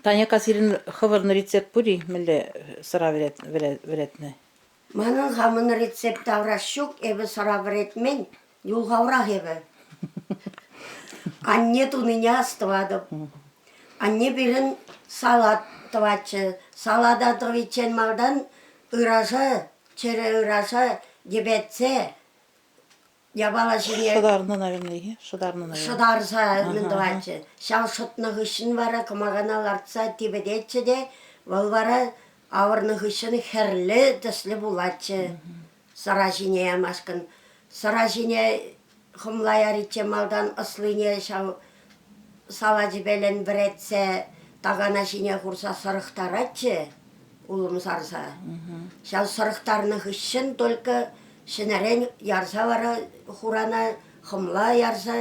Таняка, сирӗн хӑвӑрӑн рецепт пур-и? Мӗнле сӑра вӗретнӗ? Манӑн хамӑн рецепт тавраш ҫук, эпӗ сӑра вӗретмен, юлхаврах эпӗ. Анне тунине астӑватӑп. Анне пирӗн салат тӑватчӗ. Салата тӑвиччен малтан ыраша, чӗрӗ ыраша йӗпетсе япала ҫине Шӑтарнӑ, наверное, шӑтарнӑ, наверное. Шӑтарса мӗн тӑватчӗ. Ҫав шӑтнӑ хыҫҫӑн вара кӑмакана лартса типӗтетчӗ те вӑл вара авӑрнӑ хыҫҫӑн хӗрлӗ тӗслӗ пулатчӗ сӑра ҫине ямашкӑн. Сӑра ҫине хӑмла яриччен малтан ӑслине ҫав салачӗпелен вӗретсе такана ҫине хурса сӑрӑхтаратчӗ улӑм сарса. Ҫав сӑрӑхтарнӑ хыҫҫӑн только ҫӗнӗрен ярса вара хурана хӑмла ярса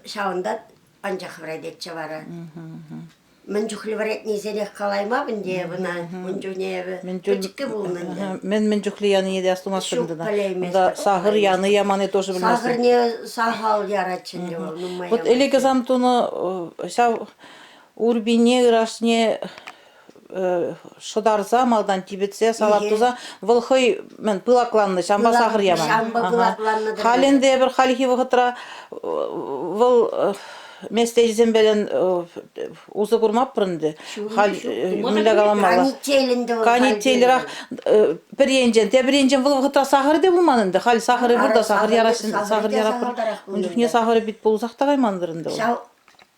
ҫавӑнта анчах вӗрететчӗ вара. Мӗн чухлӗ вӗретнисенех калаймап ӗнтӗ эпӗ ӑна ун чухне эпӗ пӗчӗккӗ пулнӑ ӗнтӗ. Мӗн мӗн чухлӗ янине те астумастӑн Ҫук, тата. пӗлейместӗп. Унта сахӑр яни ямани тоже пӗлместӗн. Сахӑрне сахал яратчӗ ӗнтӗ вӑл, нумай Вот ӗлӗк сан тунӑ ҫав урпине, ырашне шӑтарса малтан типӗтсе салат туса вӑл хӑй мӗн пылакланнӑ, ҫампа сахӑр яман. Ҫампа пылакланнӑ. Халь ӗнтӗ эпир хальхи вӑхӑтра вӑл меслечӗсемпелен усӑ курмаппӑр ӗнтӗ. Халь мӗнле каламалла? Канитель ӗнтӗ вӑл. Канительрах пӗр енчен, тепӗр енчен вӑл вӑхӑтра сахӑрӗ те пулман ӗнтӗ. Халь сахӑрӗ пур та сахӑр яраҫҫӗ, сахӑр яратпӑр. Ун чухне сахӑрӗ пит пулсах та кайман-тӑр ӗнтӗ вӑл. Ҫав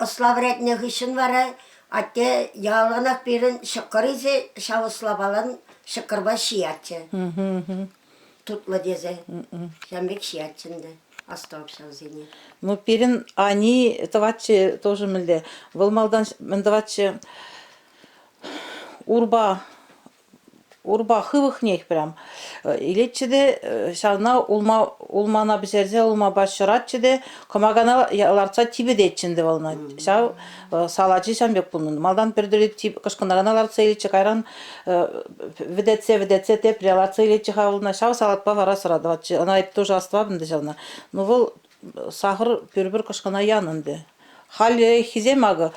ӑсла вӗретнӗ хыҫҫӑн вара атте яланах пирӗн ҫӑкӑр илсе ҫав ӑслапалан ҫӑкӑрпа ҫиятчӗ. Тутлӑ тесе. Ҫавӑн пек ҫиятчӗ ӗнтӗ. Астӑвап ҫавсене. Ну, пирӗн ани тӑватчӗ тоже мӗнле. Вӑл малтан мӗн тӑватчӗ урпа урпа хывӑхнех прям илетчӗ те ҫавна улма улмана пӗҫерсе улмапа ҫӑратчӗ те кӑмакана лартса типӗтетчӗ ӗнтӗ вӑл ӑна. Ҫав салачӗ ҫавӑн пек пулнӑ. Малтан пӗр тӗрлӗ кӑшкӑнакана лартса илетчӗ, кайран вӗтетсе-вӗтетсе тепре лартса илетчӗ-ха вӑл ӑна. Ҫав салатпа вара сӑра тӑватчӗ. Ӑна эп тоже астӑватӑп ӗнтӗ ҫавна. Ну вӑл сахӑр пӳрпӗр кӑшкӑна янӑ ӗнтӗ. Халӗхисем акӑ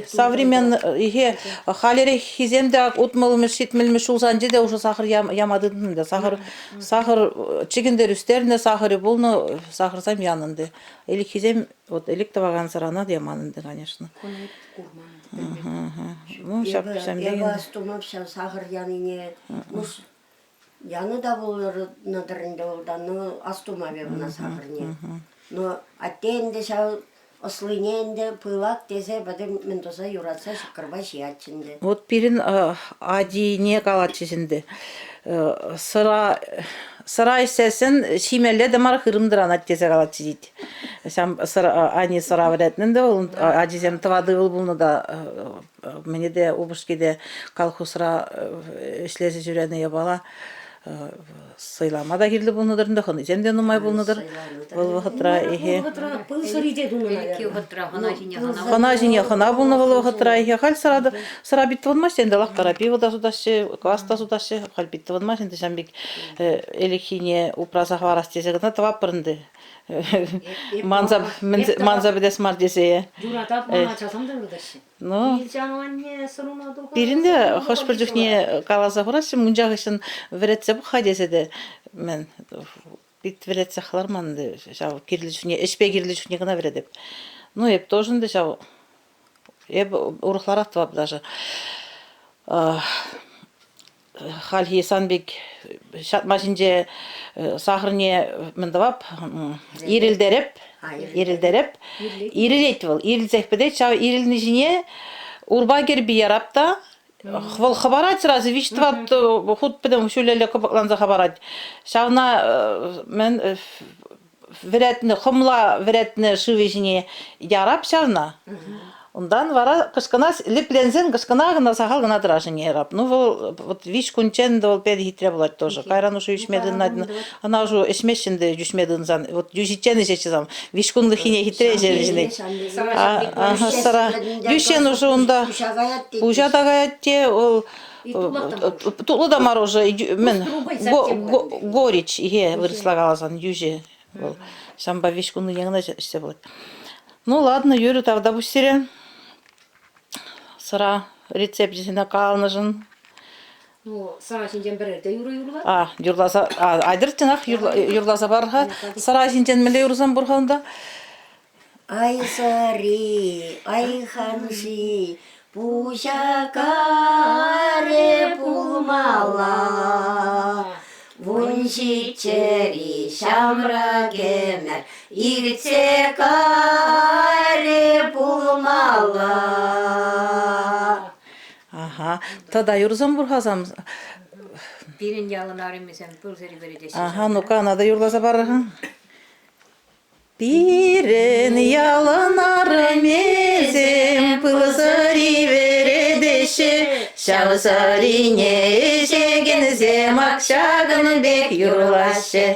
современный халӗреххисем те ак утмӑлмӗш ҫитмӗлмӗш ҫулсенче те уже сахӑр яма тытӑннӑ ӗнтӗ. Сахӑр сахӑр чӗкӗнтӗр ӳстернӗ, сахӑрӗ пулнӑ, сахӑрсем янӑ ӗнтӗ. Ӗлӗкхисем вот ӗлӗк тӑвакан сӑрана та яман ӗнтӗ, конечно. Ну, ҫав Эпӗ астумап ҫав сахӑр янине. Янӑ та пулнӑ-тӑр ӗнтӗ вӑл но астумап эп ӑна сахӑрне. Но атте ӗнтӗ ҫав ӑслине ӗнтӗ пылак тесе пӗтӗм мӗн туса юратса ҫӑкӑрпа ҫиятчӗ ӗнтӗ. Вот пирӗн атине калатчӗҫ ӗнтӗ. Сӑра сӑра ӗҫсессӗн ҫимелле те мар хырӑм тӑранать тесе калатчӗ тет. Ҫам сӑра ани сӑра вӗретнӗ ӗнтӗ вӑл ачисем тӑватӑ ывӑл пулнӑ та мӗне те упӑшки те колхозра ӗҫлесе ҫӳренӗ япала сӑйлама та кирлӗ пулнӑ-тӑр ӗнтӗ, хӑнисем те нумай пулнӑ-тӑр вӑл вӑхӑтра. Эхе. Вӑхӑтра пыл сӑри те тунӑ, наверное. Вӑхӑтра хӑна ҫине хӑна. Хӑна ҫине хӑна пулнӑ вӑл вӑхӑтра. Эхе, халь сӑра сӑра пит тӑвӑнмасть ӗнтӗ, лавккара пиво та сутаҫҫӗ, квас та сутаҫҫӗ. Халь пит тӑвӑнмасть ӗнтӗ ҫавӑн пек ӗлӗкхине упраса хӑварас тесе кӑна тӑватпӑр ӗнтӗ. Манса манса пӗтес мар тесе. Юратап ман ачасем та юратаҫҫӗ. Ну, пирӗн те хӑш-пӗр чухне каласа хураҫҫӗ, мунча хыҫҫӑн вӗретсе пӑх-ха тесе те мӗн пит вӗретсех хӑварман ӗнтӗ ҫав кирлӗ чухне, ӗҫпе кирлӗ чухне кӑна вӗретӗп. Ну, эп тоже ӗнтӗ ҫав, эп урӑхларах тӑвап даже. Хальхи сан пек ҫатма ҫинче сахӑрне мӗн тӑвап, ирӗлтереп, ирӗлтереп. Ирӗлет вӑл, ирӗлсех пӗтет. Ҫав ирӗлни ҫине урпа кӗрпи ярап та, вӑл хӑпарать сразу, виҫ-тӑват хут пӗтӗм ҫӳлелле кӑпӑкланса хӑпарать. Ҫавна мӗн вӗретнӗ, хӑмла вӗретнӗ шывӗ ҫине ярап ҫавна. Унтан вара кӑшкӑна лӗпленсен кӑшкӑна кӑна сахал кӑна тӑрашӑн ярап. Ну вӑл вот виҫ кунччен вӑл питӗ хитре пулать тоже. Кайран ушу ӳсме тытӑнать. Ӑна ушу ӗҫмеҫҫӗ ӗнтӗ ӳсме тытӑнсан. Вот йӳҫиччен ӗҫеҫҫӗ сам. Виҫ кунлӑххине хитре ӗҫеҫҫӗ. Сӑра йӳҫен ушу унта пуҫа та каять те вӑл Тутлӑ та мар уже мӗн горечь е вырӑсла каласан йӳҫӗ вӑл. Ҫавӑнпа виҫ кунлӑхне кӑна ӗҫсе пулать. Ну ладно, юрӗ, тавтапуҫ сире. Сӑра рецепчӗсене каланӑшӑн. Ну, сӑра ҫинчен пӗрер те юрӑ юрла. А, юрласа, а, айтӑр чӑнах юрласа пар-ха. Сӑра ҫинчен мӗнле юрсан пур-ха унта? Ай сӑри, ай ханши, пуҫа карӗ пулмалла. 17-ри ҫамрӑк ӗмӗр иртсе карӗ пулмалла. Аха. Тата юрсам пур-ха Пирӗн ялӑн арӑмӗсем пыл сӑри вӗретеҫҫӗ. Аха, ну-ка, ӑна та юрласа парӑр-ха. Пирӗн ялӑн арӑмӗсем пыл сӑри вӗретеҫҫӗ, ҫав сӑрине ӗҫекенсем ак ҫакӑн пек юрлаҫҫӗ.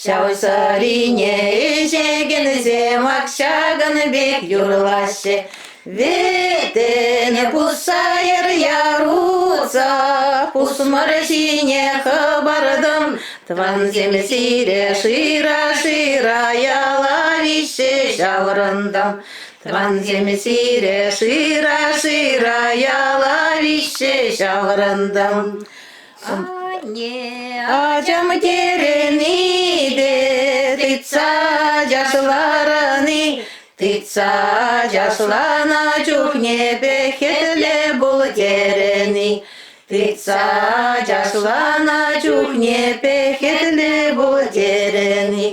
Ҫав сӑрине ӗҫекенсем ак ҫакӑн пек юрлаҫҫӗ. Вӗтӗн пусса яр яруса, пусмӑр ҫине хӑпартӑм. Тӑвансем сире шыра-шыра яла виҫсе ҫаврӑнтӑм. Тӑвансем сире шыра-шыра яла виҫсе ҫаврӑнтӑм. Анне, Ачам терӗн-и те, тытса ачашларӑн-и? Тытса ачашланӑ чухне пехетле пул терӗн-и? Тытса ачашланӑ чухне пехетле пул терӗн-и?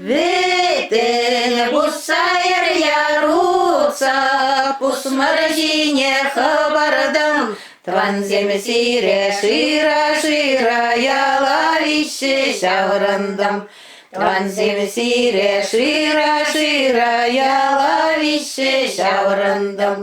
Вӗтӗн пусса яр ярутса, пусмӑр ҫине хӑпартӑм. Тӑвансем сире шыра-шыра яла виҫсе ҫаврӑнтӑм. Тӑвансем сире шыра-шыра яла виҫсе ҫаврӑнтӑм.